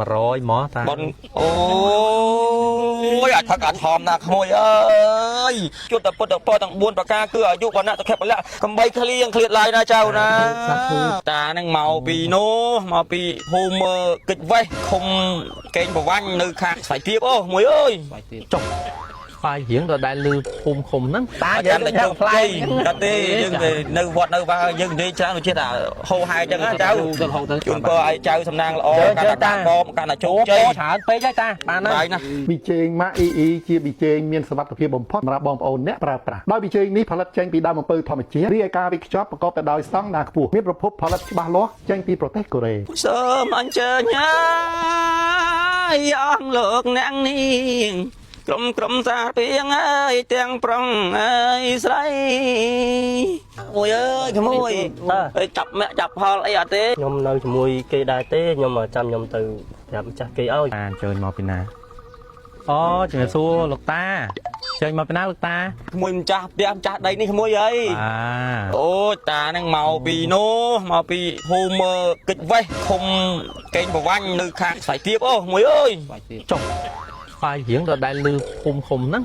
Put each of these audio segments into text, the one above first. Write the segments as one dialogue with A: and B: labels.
A: 100មកតា
B: បនអូយអាថឹកអាថមណាក្មួយអើយជួបតែពុទ្ធពរទាំង4ប្រការគឺអាយុវណ្ណៈសុខៈពលៈកំបីគ្លៀងឃ្លាតឡើយណាចៅណាតានឹងមកពីនោះមកពីភូមិកិច្ចវេះឃុំកេងប្រវាញ់នៅខាងស្វាយទៀបអូមួយអើយ
A: ចុះស្វាយរៀងដល់ដែលលឺភូមិឃុំហ្នឹង
C: តា
B: អា
C: យើង
B: ចាំតែជោគជ័យអត់ទេយើងទៅនៅវត្តនៅវាយើងនិយាយច្រើនដូចជាថាហូហែចឹងណាចៅ
A: ទៅហូតទៅ
B: ជូនពរឲ្យចៅសំណាងល្អកាន់តែការកមកាន់តែជោគជ័យ
A: ច្រើនពេកហើយតាបានហើយ
B: បាយណា
D: ប៊ីចេងម៉ាក់ EE ជាប៊ីចេងមានសុវត្ថិភាពបំផុតសម្រាប់បងប្អូនអ្នកប្រើប្រាស់ដោយប៊ីចេងនេះផលិតចេញពីដើមអំពៅធម្មជាតិរីឯការវេចខ្ចប់ប្រកបទៅដោយស្តង់ដារខ្ពស់មានប្រភពផលិតច្បាស់លាស់ចេញពីប្រទេសកូរ៉េ
B: សូមអញ្ជើញហើយអង្គលោកអ្នកនាងក្រុមក្រុមសាពីងអើយទាំងប្រុងអើយស្រីមួយអើយក្មួយអើយចាប់មាក់ចាប់ផលអីអត់ទេ
C: ខ្ញុំនៅជាមួយគេដែរទេខ្ញុំចាំខ្ញុំទៅប្រាប់ម្ចាស់គេឲ្យ
A: តាអញ្ជើញមកពីណាអូជំរាបសួរលោកតាអញ្ជើញមកពីណាលោកតា
B: ក្មួយម្ចាស់ផ្ទះម្ចាស់ដីនេះក្មួយអី
A: បាទ
B: អូតានឹងមកពីនោះមកពីភូមិកិច្ចវេះឃុំកេងប្រវាញ់នៅខាងស្វាយទៀបអូមួយអើយ
A: ចុះស្វាយរៀងដល់ដែលលឺភូមិឃុំហ្នឹង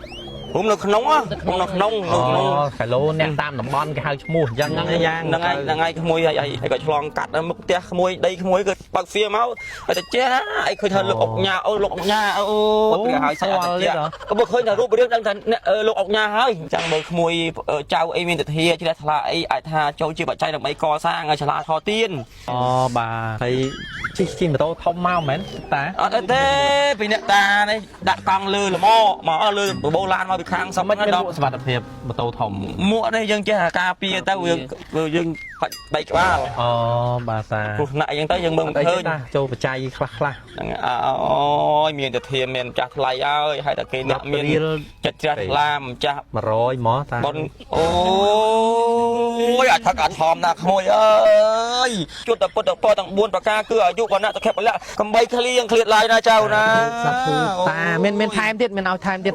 B: ភូមិនៅក្នុងហ៎ភូមិនៅក្នុងនៅ
A: អូ
B: ក្នុង
A: គីឡូអ្នកតាមតំបន់គេហៅឈ្មោះអញ្ចឹងហ្នឹងយ៉ាង
B: ហ្នឹងហើយហ្នឹងហើយក្មួយហើយហើយក៏ឆ្លងកាត់ដល់មុខផ្ទះក្មួយដីក្មួយគឺបើកទ្វារមកហើយតែចេះអីឃើញថាលោកអុកញ៉ាអូលោកអុកញ៉ាអូព្រះហើយសាច់អត់ចេះក៏បើឃើញថារូបរាងដឹងថាអ្នកលោកអុកញ៉ាហើយអញ្ចឹងមើលក្មួយចៅអីមានទធាជ្រះថ្លាអីអាចថាចូលជាបច្ច័យដើម្បីកសាងឲ្យឆ្លាថទៀន
A: អូបាទហើយជិះជិះម៉ូតូធំមកមែនតា
B: អត់អីទេពីអ្នកតានេះដាក់កង់លើលមមកលើបបោឡានមកពីខាងស
A: មិន
B: មិនដល់
A: មានមួកសុវត្ថិភាពម៉ូតូធំ
B: មួកនេះយើងចេះតែការពារទៅយើងយើងបាច់បែកក្បាល
A: អូបាទតា
B: គ្រោះថ្នាក់អីចឹងទៅយើងមើលមិន
A: អី
B: ឃើញ
A: ទេតាចូលបច្ច័យខ្លះខ្លះ
B: ហ្នឹងអូយមានតែធាមមានម្ចាស់ថ្លៃហើយហើយតែគេអ្នកមាន
A: រៀល
B: ចិត្តជ្រះថ្លាម្ចាស់
A: 100មកតា
B: បនអូយអាថឹកអាថមណាក្មួយអើយជួបតែពុទ្ធពរទាំង4ប្រការគឺអាយុវណ្ណៈសុខៈពលៈកំបីគ្លៀងឃ្លាតឡើយណាចៅណា
A: សាធុតាមានមានថែមទៀតមានឲ្យថែមទៀត